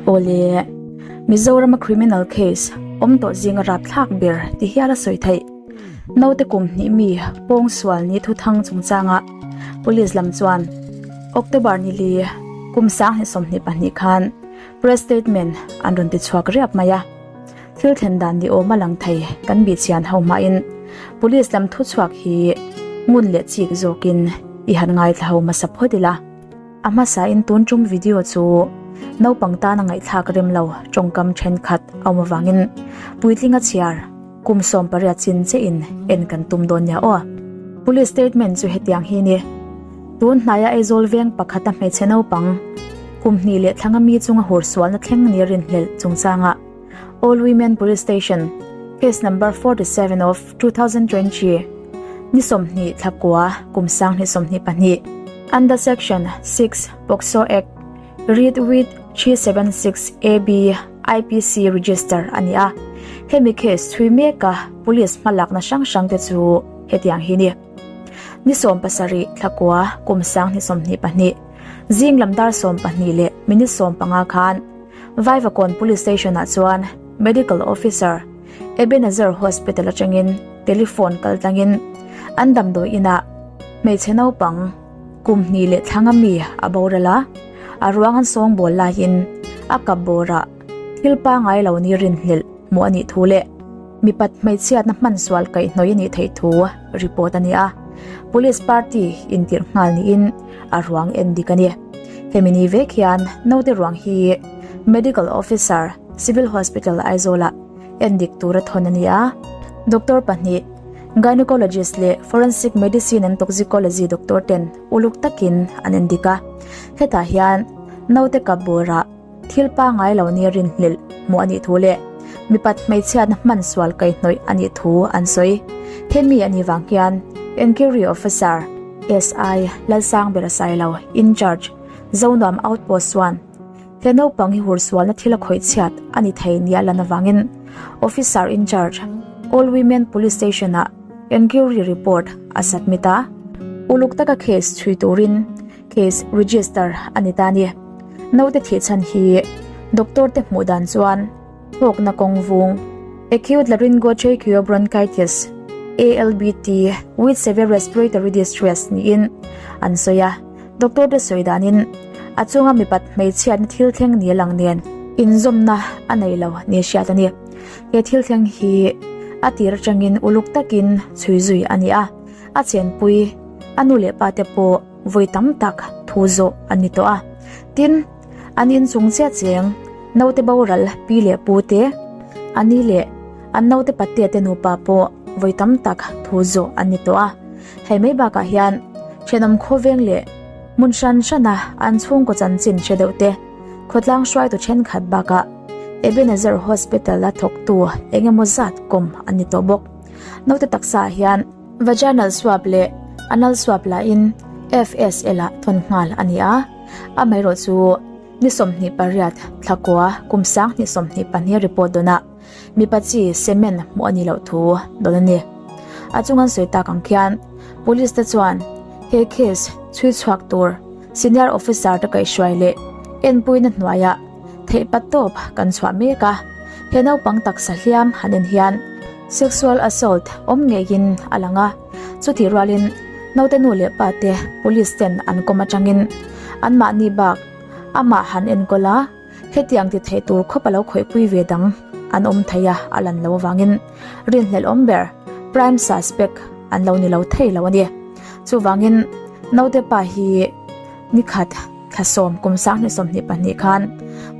Awle, Mizorama criminal case awm tawh zinga rapthlak ber ti hial a sawi theih. Naute kum hnih mi pawngsual ni thuthang chungchanga Police lam chuan October ni li kum 2022 khan press statement an rawn ti chhuak riap mai a. Thil thlen dan ni awm a lang thei kan bihchian ho hmain Police lam thuchhuak hi ngun leh chik zawkin i han ngaithla ho hmasa phawt ila. A hmasain tun tum video chu naupang tana ngaihthlak rem lo tawngkam thenkhat a awm avangin puitlinga chhiar kum 18 chin chiahin en kan tum dawn nia aw. Police statement chu hetiang hi ni. Tun hnaia Aizawl veng pakhata hmeichhe naupang kum hnih leh thlanga mi chunga hursualna thleng ni rinhlelh chungchanga All Women Police Station Case Number 47 of 2020 ni 20 thlakua kum 2022 Under Section 6 POCSO Act Read with 376 AB IPC Register ani a. Hemi case chhui meka police hmalakna hrang hrang te chu hetiang hi ni. Ni 17 thlakua kum 2022 zing lam dar 12 leh minute 15 khan Vaivakawn Police Station ah chuan Medical Officer Ebenezer Hospital atangin telephone kal tlangin an damdawi inah hmeichhe naupang kum hnih leh thlanga mi a boral a, a ruang an sawngbawl laiin a kap bawrah thil pangngai lo ni rinhlelh hmuh a nih thu leh mipat hmeichhiatna hmansual kaihhnawih a nih theih thu report a ni a. Police party intirh nghal niin a ruang en dik a ni. Hemi ni vek hian naute ruang hi Medical Officer, Civil Hospital Aizawl-ah en dik tura thawn a ni a. Doctor pahnih, Gynecologist leh Forensic Medicine and Toxicology doctor ten uluk takin an en dik a. Hetah hian naute kap bawrah thil pangngai lo nia rinhlelh hmuh a nih thu leh mipat hmeichhiatna hman sual kaihhnawih a nih thu an sawi. Hemi a nih vang hian Enquiry Officer, SI, Lalsangbera Sailo, In Charge, Zonuam Outpost chuan he naupang hi hursualna thil a khawih chhiat a ni thei nia lan avangin Officer In Charge, All Women Police Station-ah Enquiry Report a submit a. Uluk taka case chhui turin Case register a ni ta a ni. Naute thih chhan hi doctor te hmuh dan chuan thawkna kawng vung, Acute Laryngotracheobronchitis, ALBT, with severe respiratory distress niin an sawi a. Doctor te sawi danin a chunga mipat hmeichhiatna thil thleng ni a lang nen inzawmna a nei lo ni hriat a ni. He thil thleng hi a tir atangin uluk takin chhui zui a ni a, a chenpui a nu leh pa te pawh vawi tam tak thu zawh an ni tawh a. Tin, an inchung chiah cheng naute boral pi leh pu te, a ni leh an naute patea te nupa pawh vawi tam tak thu zawh an ni tawh a. Hei mai bakah hian thenawm khawveng leh hmun hran hrana an chhungkaw chanchin hre deuh te, khawtlang hruaitu thenkhat bakah Ebenezer Hospital a thawktu eng emaw zat kawm an ni tawh bawk. Naute taksa ah hian Vaginal swab leh anal swab lahin FSL ah thawn nghal a ni a, amaherawh chu ni 28 thlakua kum 2022 report dawnah mipa chi semen hmuh a nih loh thu dawn a ni. A chung an sawi tak ang khian Police te chuan he case chhui chhuak tur senior officer te kaihhruai leh enpuina hnuaiah Theihpat tawp kan chhuah mek a, he naupang taksa hliam han en hian sexual assault awm ngeiin a lang a, chutih rualin naute nu leh pa te police ten an kawm atangin anmahni bak amah han enkawl a, hetiang ti thei tur khawp a lo khawihpui ve dang an awm thei a a lan lo avangin rinhlelh awm ber prime suspect an lo ni lo thei lo a ni. Chuvangin naute pa hi Nikhat thla sawm kum 2022 khan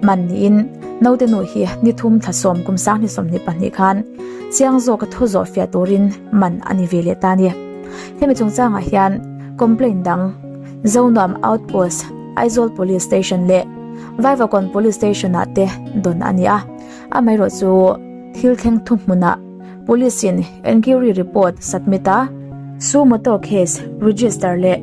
man niin naute nu hi ni thum thla sawm kum 2022 khan chiang zawka thu zawh fiah turin man a ni ve leh ta a ni. Hemi chungchangah hian complaint dang Zonuam Outpost, Aizawl Police Station leh Vaivakawn Police Station ah te dawn a ni a, amaherawh chu thil thleng thuhmunah Police in enquiry report submit a, suo motu case register leh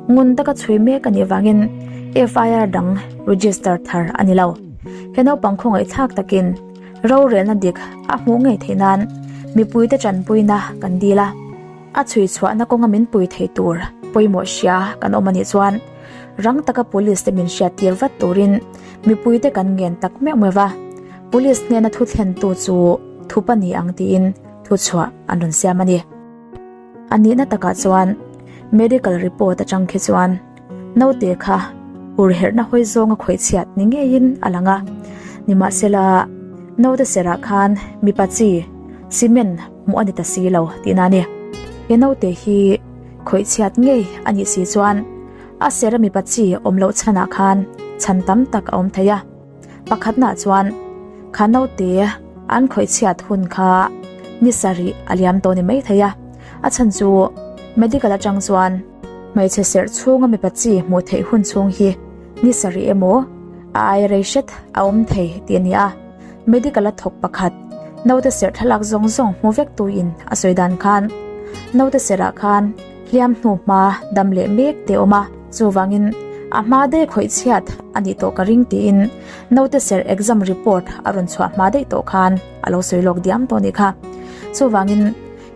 ngun taka chhui mek a nih vangin FIR dang register thar a ni lo. He naupang khawngaih thlak takin rorelna dik a hmuh ngei theih nan mipuite tanpuina kan dil a, a chhui chhuahna kawnga min pui thei tur pawimawh hria kan awm a nih chuan. Rang taka police te min hriattir vat turin mipuite kan ngen tak meuh meuh va, police hnena thu thlentu chu thup a ni ang tiin thuchhuah an rawn siam a ni. A nihna takah chuan medical report atang khi chuan naute kha urherhna hawi zawnga khawih chhiat ni ngeiin a lang a, nimahsela naute serah khan mipa chi cement hmuh a ni ta si lo tihna a ni. He naute hi khawih chhiat ngei a nih si chuan a sera mipa chi awm loh chhanah khan chhan tam tak a awm thei a. Pakhatnaah chuan kha naute an khawih chhiat hun kha ni sarih a liam tawh ni mai thei a, a chhan chu medical atang chuan hmeichhe serh chhunga mipa chi hmuh theih hun chhung hi ni sarih emaw a ai rei hret a awm thei tih a ni a. Medical a thawk pakhat naute serh thlalak zawng zawng hmu vek tuin a sawi dan khan naute serh ah khan hliam hnu hma dam leh mek te awm a, chuvangin a hma daih khawih chhiat a nih tawh ka ring tiin naute serh exam report a rawn chhuah hma daih tawh khan a lo sawi lawk diam tawh a nih kha. Chuvangin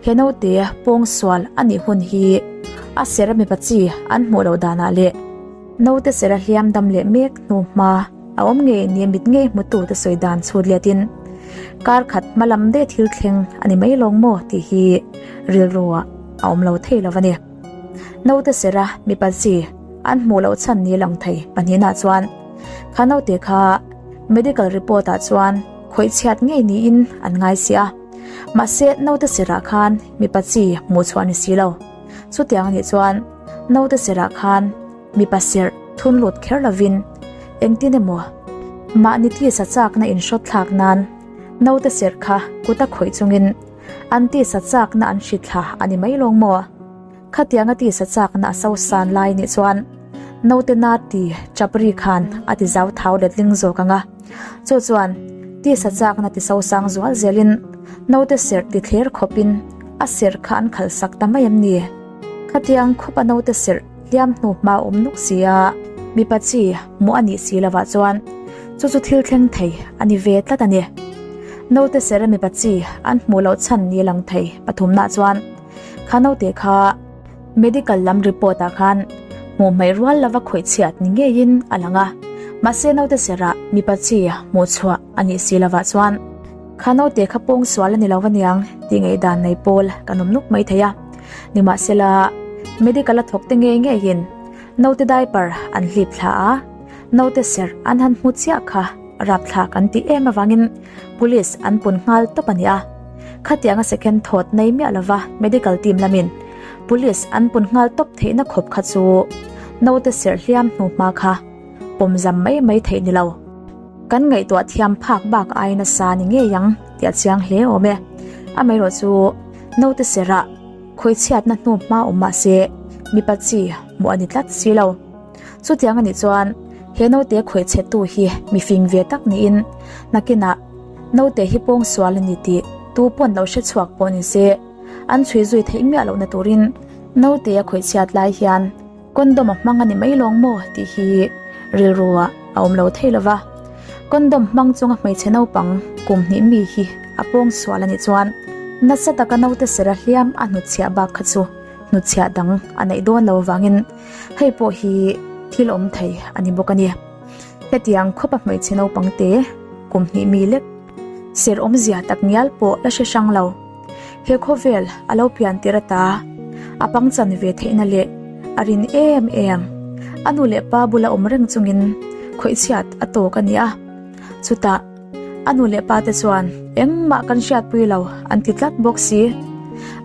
he naute pawngsual a nih hun hi a serh a mipa chi an hmuh loh danah leh naute serh a hliam dam leh mek hnu hma A awm ngei nia mit ngei hmutu te sawi dan chhut letin kar khat hma lam daih thil thleng a ni mai lawng maw tih hi rilru ah a awm lo thei lo a ni. Naute sera mipa chi an hmuh loh chhan ni lang thei pahnihna chuan kha naute kha medical report ah chuan khawih chhiat ngei niin an ngai si a, mahse naute serah khan mipa chi hmuh chhuah a ni si lo. Chutiang a nih chuan naute serah khan Mipa serh thun lut kher lovin engtin emaw mahni tisa chakna inhrawt thlak nan naute serh kha kut a khawih chungin an tisa chakna an hri thla a ni mai lawng maw? Khatianga tisa chakna a so san lai nih chuan naute na ti chapri khan a ti zau thau letling zawk ang a, chu chuan tisa chakna ti so sang zual zelin naute serh ti thler khawpin a serh kha an khalh sak ta mai em ni? Khatiang khawp a naute serh hliam hnu hma awm nuk si a, mipa chi hmuh a nih si lovah chuan chu chu thil thleng thei a ni ve tlat a ni. Naute sera mipa chi an hmuh loh chhan ni lang thei pathumnah chuan kha naute kha medical lam report ah khan hmuh hmaih rual lova khawih chhiat ni ngeiin a lang a, mahse naute serah mipa chi hmuh chhuah a nih si lovah chuan kha naute kha pawng sual a ni lo aniang tih ngaihdan nei pawl kan awm nuk mai thei a. Nimahsela, medical a thawk te ngei ngeiin naute diaper an hlip thla a, naute serh an han hmu chiah kha rapthlak an tih em avangin police an pun nghal tawp a ni a. Khatianga second thawt nei miah lova medical team lamin police an pun nghal tawp theihna khawp kha chu naute serh hliam hnu hma kha pawm zam mai mai theih ni lo. Kan ngaihtuah thiam phak bak ai nasa ni ngei ang tih a chiang hle awm e. Amaherawhchu. Naute serah khawichhiatna hnu hma awm mah se mipa chi hmuh a ni tlat si lo. Chutiang a nih chuan he naute khawichhetu hi mi fing ve tak niin nakinah naute hi pawngsual a ni tih tu pawn lo hre chhuak pawh ni se an chhui zui theih miah lohna turin naute a khawichhiat lai hian Condom a hmang a ni mai lawng maw tih hi rilru ah a awm lo thei lova. Condom hmang chunga hmeichhe naupang kum hnih mi hi a pawng sual a nih chuan nasa taka naute sera hliam a hnutchhiah bak kha chu hnutchhiah dang a neih dawn lo vangin hei pawh hi thil awm thei a ni bawk a ni. Hetiang khawpa hmeichhe naupang te kum hnih mi lek ser awmzia tak ngial pawh la hre hrang lo. He khawvel a lo pian tir ata a pangchan ve theihna leh a rin em em. A nu leh pa bula awm reng chungin khawihchhiat a tawk a ni a. Chutah a nu leh pa te chuan engmah kan hriatpui lo an ti tlat bawk si.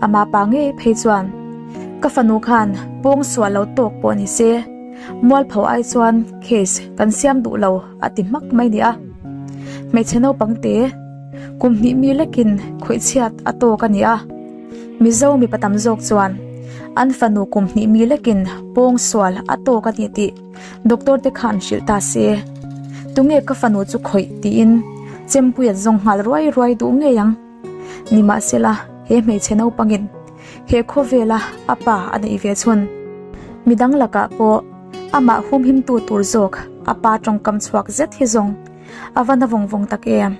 Ama pa ngei phei chuan ka fanu khan pawngsual lo tawk pawh ni se, mualpho ai chuan case kan siam duh lo a ti hmak mai ni a. Hmeichhe naupang te. Kum hnih mi lekin khawihchhiat a tawk a ni a, Mizo mipa tam zawk chuan an fanu kum hnih mi lekin pawngsual a tawk a ni tih doctor te khan hrilh ta se. Tunge ka fanu chu khawih tiin Chempuia zawng nghal ruai ruai duh ngei ang. Nimahsela he hmeichhe naupangin he khawvela a pa a neih ve chhun. Midang lakah pawh amah humhimtu tur zawk a pa tawngkam chhuak zet hi zawng A va na vawng vawng tak em?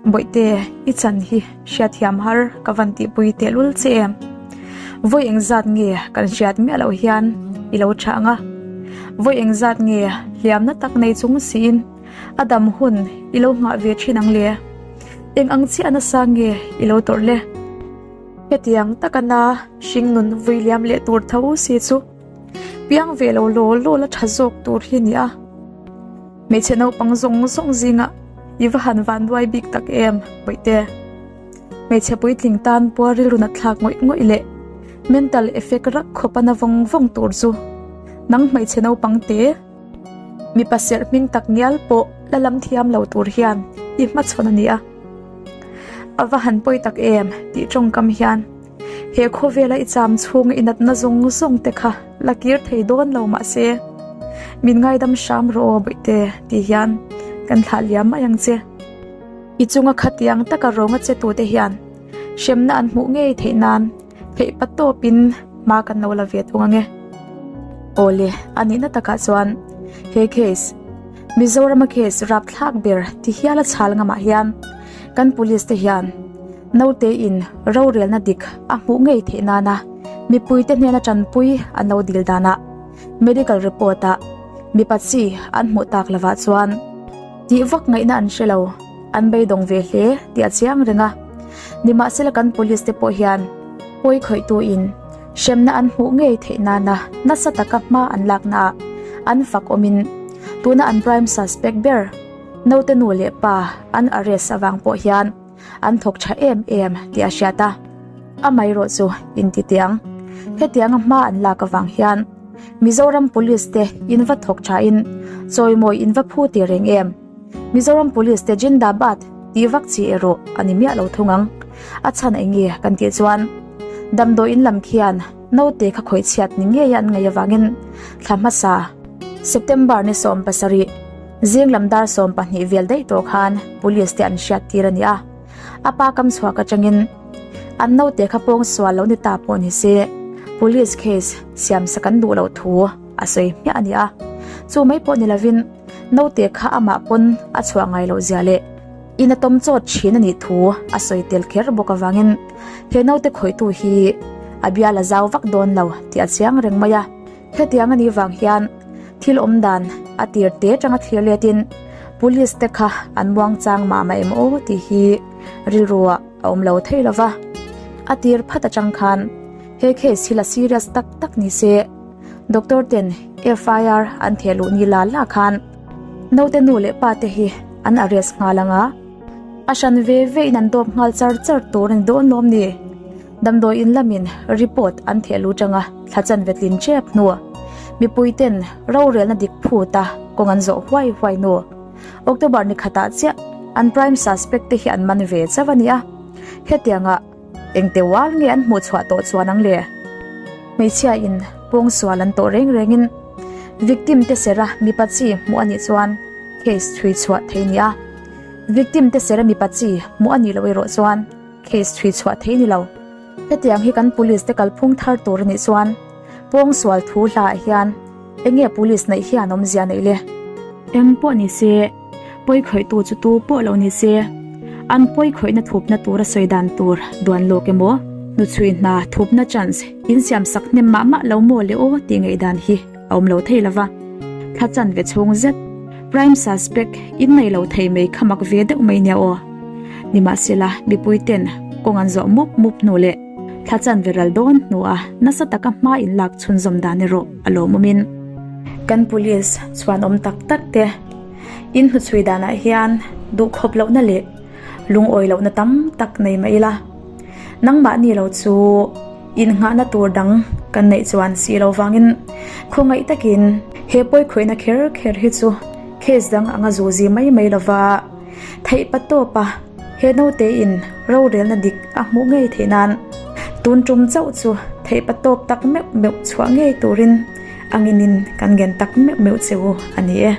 Bawihte, i chan hi hriatthiam har ka van tihpui tehlul che em? Vawi engzat nge kan hriat miah loh hian i lo tha ang a. Vawi engzat nge hliamna tak nei chung siin a dam hun i lo nghah ve thin ang le? Eng ang chiah nasa nge i lo tawrh le? Hetiang taka na hringnun vui liam leh tur tho si chu piang ve lo law law la tha zawk tur hi nia. Hmeichhe naupang zawng zawng zingah i va han vanduai bik tak em Bawihte? Hmeichhe puitling tan puar rilru nat thlak ngawih ngawih leh mental effect rak khawp a na vawng vawng tur chu nang hmeichhe naupang te mipa serh hming tak ngial pawh la lam thiam lo tur hian i hmachhawn a ni a. A va han pawi tak em tih tawngkam hian he khawvela i cham chhung i natna zawng zawng te kha la kir thei dawn lo mahse min ngaidam hram rawh aw bawihte tih hian kan thlah liam mai ang che. I chunga khatiang taka rawnga che tute hian hremna an hmuh ngei theih nan theih pa tawpin hma kan lo la ve thung ange. Awle, a nihna takah chuan he case, Mizorama case rapthlak ber ti hial a chhal ngamah hian kan police te hian naute in rorelna dik a hmuh ngei theih nana mipuite hnena tanpui an lo dil danah medical report ah mipa chi an hmuh tak lovah chuan Tih vak ngaihna an hre lo, an beidawng ve hle tih a chiang reng a. Nimahsela kan police te pawh hian pawi khawihtuin hremna an hmuh ngei theih nana nasa taka hma an laknaah an fak awmin tuna an prime suspect ber naute nu leh pa an arrest avang pawh hian an thawk tha em em tih a hriat a. Amaherawh chu inti tiang hetianga hma an lak avang hian Mizoram Police te in va thawk tha in chawimawi in va phu ti reng em? Mizoram Police te Jindabad tih vak chi erawh a ni miah lo thung ang. A chhan eng nge kan tih chuan damdawi in lam khian naute kha khawih chhiat ni ngei a an ngaih avangin thla hmasa September ni 17 zing lam dar 12 vel daih tawh khan Police te an hriat tir a ni a. A pa kam chhuak atangin an naute kha pawng sual lo ni ta pawh ni se police case siam sak an duh loh thu a sawi hmiah a ni a. Chu mai pawh ni lovin naute kha amah pawn a chhuah ngai loh zia leh in a tawm chawt thin a nih thu a sawi tel kher bawk avangin he naute khawihtu hi a bial a zau vak dawn lo tih a chiang reng mai a. Hetiang a nih vang hian thil awm dan a tir te atanga thlir letin police te kha an muang chang mah mah em aw tih hi rilru ah a awm lo thei lo va. A tir phat atang khan he case hi la serious tak tak ni se doctor ten FIR an theh luh ni la la khan naute nu leh pa te hi an arrest nghal ang a, a hran ve ve in an dawp nghal char char tur a ni dawn lawm ni. Damdawi in lamin report an theh lut anga thla chanve tlin tep hnu. Mipui ten rorelna dik phut a kawng an zawh huai huai hnu. October ni khatah chiah an prime suspect te hi an man ve chauh a ni a. Hetianga engte ual nge an hmuh chhuah tawh chuan ang le? Hmeichhia in pawngsual an tawh reng rengin victim te sera mipa chi hmuh a nih chuan case chhui chhuah thei ni a. Victim te sera mipa chi hmuh a nih loh erawh chuan Case chhui chhuah thei ni lo. Hetiang hi kan police te kalphung thar tur a nih chuan pawngsual thu hla ah hian enge police neih hian awmzia neih le? Eng pawh ni se, pawi khawihtu chu tu pawh lo ni se, an pawi khawihna thupna tur a sawi dan tur duan lawk emaw, hnuchhui hna thupna chance insiam sak hnem mah mah lo maw le aw tih ngaihdan hi a awm lo thei lova. Thla chanve chhung zet prime suspect in nei lo thei mai kha mak ve deuh mai nia aw. Nimahsela mipui ten kawng an zawh mup mup hnu leh thla chanve ral dawn hnua nasa taka hma in lak chhunzawm dan erawh a lawmawmin kan police chhuan awm tak tak te in hnuchhui danah hian duhkhawp lohna leh lungawi lohna tam tak nei mah ila nangmahni lo chu Innghahna tur dang kan neih chuan si lo vangin khawngaih takin he pawi khawihna kher kher hi chu case dang anga zuzi mai mai lova theih pa tawp a, he naute in rorelna dik a hmuh ngei theih nan tun tum chauh chu theih pa tawp tak meuh meuh chhuah ngei turin anginin kan ngen tak meuh meuh che u a ni e.